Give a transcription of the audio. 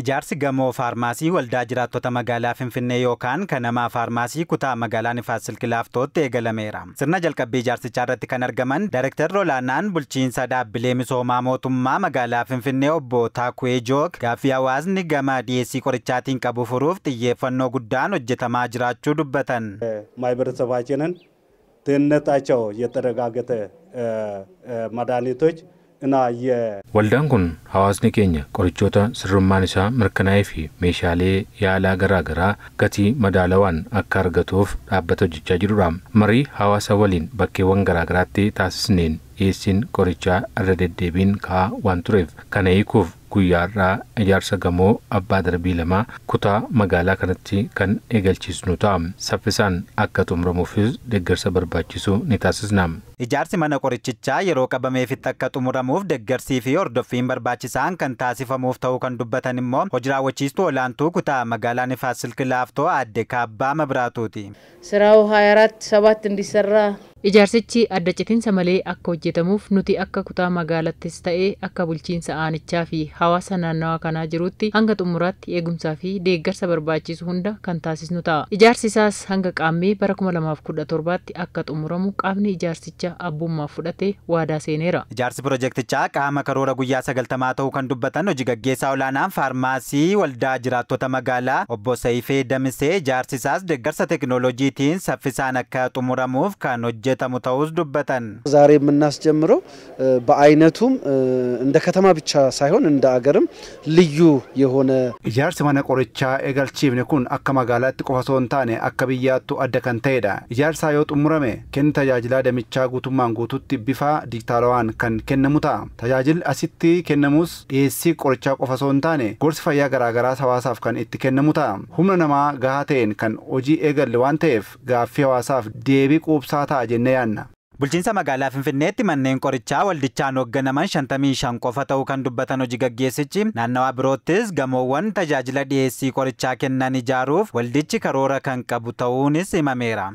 Ijaarsi gamoo faarmaasii waldaa jiraattota magaalaa Finfinnee yookaan kanamaa faarmaasii kutaa magaalaa Nifaas Silk Laaftootti eegalameera. Sirna jalqabbii ijaarsichaa irratti kan argaman Daayirektarri olaanaan bulchiinsa dhaabbilee misoomaa mootummaa magaalaa Finfinnee obbo Taakuwee Jook gaaffii hawaasni gama dhiyeessii qorichaatiin qabu furuuf xiyyeeffannoo guddaan hojjetamaa jiraachuu dubbatan. ማህበረሰባችንን ጤንነታቸው የተረጋገጠ መድኃኒቶች እና Waldaan kun hawaasni keenya qorichoota sirrummaan isaa mirkanaa'ee fi meeshaalee yaalaa garaa garaa gatii madaalawaan akka argatuuf dhaabbata hojjechaa jirudha. Marii hawaasa waliin bakkeewwan garaa garaatti taasisneen dhiyeessiin qorichaa irra deddeebiin ka'aa waan tureef kana hiikuuf guyyaa har'aa ijaarsa gamoo abbaa darbii lamaa kutaa magaalaa kanatti kan eegalchiisnu ta'a. Saffisaan akka xumuramuufis deeggarsa barbaachisu ni taasisna. Ijaarsi mana qorichichaa yeroo qabameefitti akka xumuramuuf deeggarsii fi hordoffiin barbaachisaan kan taasifamuuf ta'uu kan dubbatan immoo hojii raawwachiistuu olaantuu kutaa magaalaa Nifaas Silk Laaftoo aadde Kaabbaa Mabraatuuti. ስራው 24/7 እንዲሰራ Ijaarsichi adda citinsa malee akka hojjetamuuf nuti akka kutaa magaalattis ta'ee akka bulchiinsa aanichaa fi hawaasa naannawaa kanaa jirutti hanga xumuraatti eegumsaa fi deeggarsa barbaachisu hunda kan taasisnu ta'a. Ijaarsi isaas hanga qaammee bara 2017tti akka xumuramu qaamni ijaarsicha abbummaa fudhate waadaa seeneera. Ijaarsi pirojektichaa qaama karoora guyyaa 90 ta'uu kan dubbatan hojii gaggeessaa olaanaan faarmaasii waldaa jiraattota magaalaa obbo Sayifee Damisee ijaarsi isaas deeggarsa teekinooloojiitiin saffisaan akka xumuramuuf kan hojjetamu ta'uus dubbatan. ዛሬ የምናስጀምረው በአይነቱም እንደ ከተማ ብቻ ሳይሆን እንደ አገርም ልዩ የሆነ Ijaarsi mana qorichaa eegalchiifne kun akka magaalaatti qofa osoo hin taane akka biyyaattu adda kan ta'edha. Ijaarsaa yoo xumurame kenni tajaajilaa damichaa guutummaan guututti bifa dijitaalawaan kan kennamu ta'a. Tajaajilli asitti kennamus dhiyeessii qorichaa qofa osoo hin taane gorsi fayyaa garaagaraas hawaasaaf kan itti kennamu ta'a. Humna namaa gahaa ta'een kan hojii eegalle waan ta'eef gaaffii hawaasaaf deebii quubsaa ta'a jennee yaadna. Bulchiinsa magaalaa Finfinneetti manneen qorichaa waldichaan hoogganaman 55 qofa ta'uu kan dubbatan hojii gaggeessichi naannawaa biroottis gamoowwan tajaajila dhiyeessii qorichaa kennan ijaaruuf waldichi karoora kan qabu ta'uunis himameera.